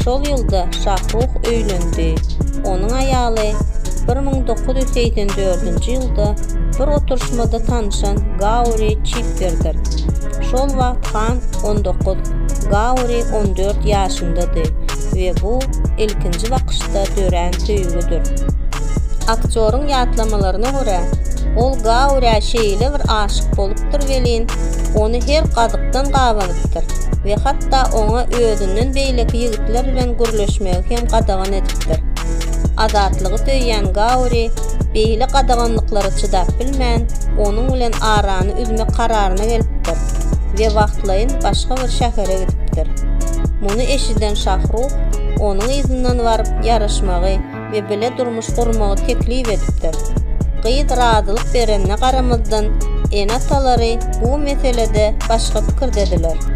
Şol ýylda Şahruh öýlendi. Onuň aýaly 1984-nji ýylda bir oturyşmada tanyşan Gauri Çipperdir. Şol wagt Han 19, Gauri 14 ýaşyndady we bu ilkinji bakyşda dörän söýgüdir. Aktýoryň ýatlamalaryna görä, ol Gaurä şeýle bir aşyk bolupdyr welin, ony her gazykdan gabanypdyr we hatda oňa özünden beýleki ýigitler bilen gürleşmegi hem gadagan edipdir. Azatlygy söýýän Gauri beýle gadaganlyklara çydap bilmän, onuň bilen arany üzmek kararyna gelipdir we wagtlaýyn başga bir şähere gidipdir. Muny eşiden Şahruh onuň yzyndan baryp ýaraşmagy we bile durmuş gurmagy teklip edipdir. Gyz razylyk berenine garamazdan, ene-atalary bu meselede başga pikirdediler.